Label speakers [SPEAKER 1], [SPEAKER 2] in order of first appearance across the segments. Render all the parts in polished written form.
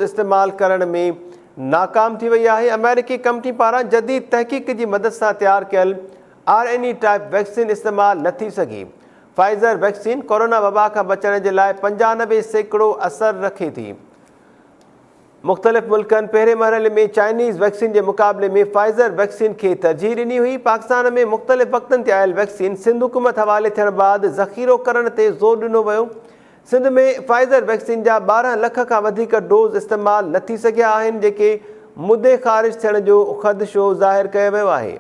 [SPEAKER 1] استعمال ڪرڻ ۾ ناڪام ٿي وئي آهي، آمريڪي ڪمپني پاران جديد تحقيق جي مدد سان تيار ڪيل R N A type vaccine استعمال نه ٿي سگهي، فائزر ويڪسين ڪورونا وبا کان بچڻ جي لاء 95% اثر رکي ٿي. مختلف ملڪن پهرين مرحلي ۾ چائنيز ويڪسين جي مقابلي ۾ فائزر ويڪسين کي ترجيح ڏني هئي، پاڪستان ۾ مختلف وقتن تي آيل ويڪسين سنڌ حڪومت حوالي ٿيڻ بعد ذخيرو ڪرڻ تي زور ڏنو ويو، سنڌ ۾ فائزر ويڪسين جا 12 لک کان وڌيڪ ڊوز استعمال نه ٿي سگهيا آهن جيڪي مدي خارج ٿيڻ جو خدشو ظاهر ڪيو ويو آهي.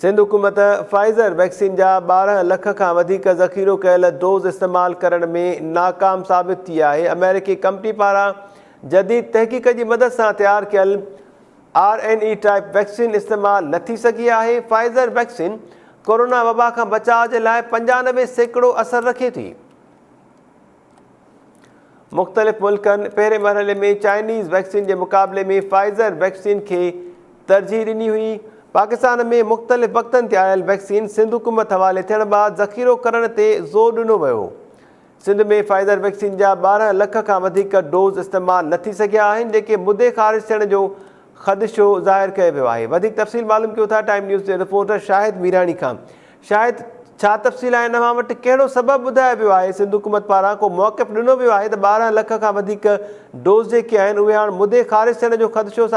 [SPEAKER 1] سنڌ حڪومت فائزر ويڪسين جا 12 لک کان وڌيڪ ذخيرو ڪيل ڊوز استعمال ڪرڻ ۾ ناڪام ثابت ٿي آهي، آمريڪي ڪمپني پاران جديد تحقيق جي مدد سان تيار ڪيل R N A type vaccine استعمال نه ٿي سگهي آهي، فائزر ويڪسين ڪورونا وبا کان بچاء جي لاء 95% اثر رکي ٿي. مختلف ملڪن پهرين مرحلي ۾ چائنيز ويڪسين جي مقابلي ۾ فائزر ويڪسين کي ترجيح ڏني هئي، پاڪستان ۾ مختلف وقتن تي آيل ويڪسين سنڌ حڪومت حوالي ٿيڻ بعد ذخيرو ڪرڻ تي زور ڏنو ويو. سنڌ ۾ فائزر ويڪسين جا 12 لک کان وڌيڪ ڊوز استعمال نه ٿي سگهيا آهن جيڪي مدي خارج ٿيڻ جو خدشو ظاهر ڪيو ويو آهي. وڌيڪ تفصيل معلوم ڪيون ٿا ٽائيم نيوز جي رپورٽر شاهد ميراڻي کان. شاهد ڇا تفصيل آهن اوهان وٽ ڪهڙو سبب ٻڌايو ويو آهي سنڌ حڪومت پاران ڪو موقف ڏنو ويو آهي ته 12 لک کان وڌيڪ ڊوز جيڪي آهن اهي هاڻ مدي خارج ٿيڻ جو خدشو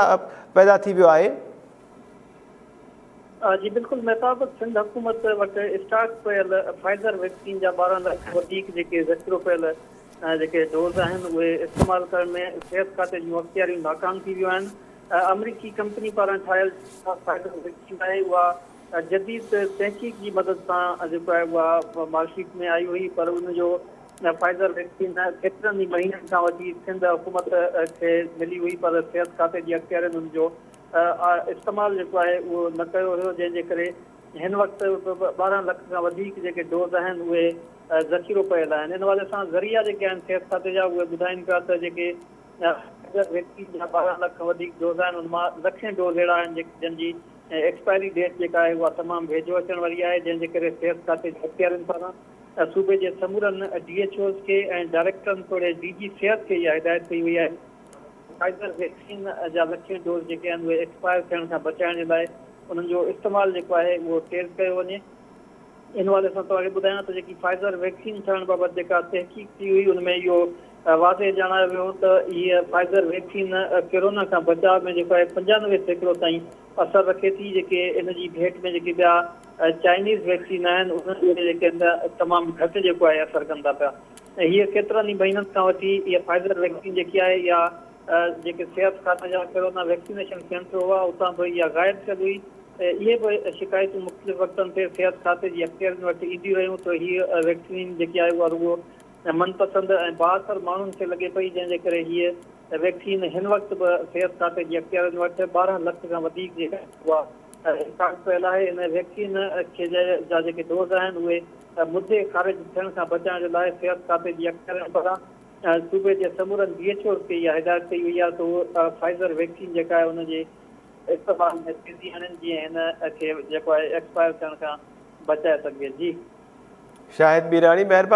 [SPEAKER 1] پيدا ٿي ويو آهي.
[SPEAKER 2] جي بلڪل مهتاب، سنڌ حڪومت وٽ اسٽاڪ پيل فائزر ويڪسين جا 12 لک وڌيڪ جيڪي ذخيرو پيل جيڪي ڊوز آهن اهي استعمال ڪرڻ ۾ صحت کاتي جون اختياريون ناڪام ٿي ويون آهن آمريڪي ڪمپني پاران ٺاهيل جيڪا فائزر ويڪسين آهي اها جديد تحقيق جي مدد سان جيڪو آهي اها مارڪيٽ ۾ آئي هئي پر ان جو فائزر ويڪسين ڪيترن ئي مهينن کان وٺي سنڌ حڪومت کي ملي هئي پر صحت کاتي جي اختيارين ان جو استعمال جيڪو آهي اهو نه ڪيو هيو جنهن جي ڪري هن وقت به 12 لک کان وڌيڪ جيڪي ڊوز آهن اهي ذخيرو پيل آهن ان حوالي سان ذريعا جيڪي آهن صحت کاتي جا اهي ٻڌائين پيا ته جيڪي فائزر ويڪسين جا 12 لک کان وڌيڪ ڊوز آهن ان مان لکين ڊوز اهڙا آهن جن جي ايڪسپائري ڊيٽ جيڪا آهي اها تمام ويجهو اچڻ واري آهي جنهن جي ڪري صحت کاتي جي اختيارين پاران صوبي جي سمورن ڊي ايڇ اوز کي ۽ ڊائريڪٽرن توڙي ڊي جي صحت کي اها هدايت ڪئي وئي آهي فائزر ويڪسين جا لکين ڊوز جيڪي آهن اهي ايڪسپائر ٿيڻ کان بچائڻ جي لاء انهن جو استعمال جيڪو آهي اهو تيز ڪيو وڃي. ان حوالي سان توهان کي ٻڌايان ته جيڪي فائزر ويڪسين ٺاهڻ بابت جيڪا تحقيق ٿي هئي ان ۾ اهو واضح ڄاڻايو ويو هو ته هيء فائزر ويڪسين ڪورونا کان بچاء ۾ جيڪو آهي 95% تائين اثر رکي ٿي جيڪي ان جي ڀيٽ ۾ جيڪي ٻيا چائنيز ويڪسين آهن انهن ۾ جيڪي تمام گهٽ جيڪو آهي اثر ڪن ٿا پيا. ۽ هيء ڪيترن ئي مهينن کان وٺي اها فائزر ويڪسين جيڪي آهي اها جيڪي صحت کاتي جا ڪورونا ويڪسينيشن سينٽر هئا اتان به اها غائب ٿيل هئي اهي به شڪايتون مختلف وقتن تي صحت کاتي جي اختيارين وٽ اينديون رهيون ته هيء ويڪسين جيڪي آهي اها رڳو من پسند ۽ بااثر ماڻهن کي لڳي پئي جنهن جي ڪري هيء ويڪسين هن وقت به صحت کاتي جي اختيارين وٽ 12 لک کان وڌيڪ جيڪا اها رڪارڊ پيل آهي ان ويڪسين کي جا جيڪي ڊوز آهن اهي مدي خارج ٿيڻ کان بچائڻ جي لاء صحت کاتي جي اختيارين پاران صوبي جي سمورن ڊي ايڇ اوز کي اها هدايت ڪئي وئي آهي ته هو فائزر ويڪسين جيڪا آهي ان جي استعمال ۾ تيزي آڻين جيئن هن کي جيڪو آهي ايڪسپائر ٿيڻ کان بچائي سگهجي. جي.
[SPEAKER 1] شاهد ميراڻي مهرباني.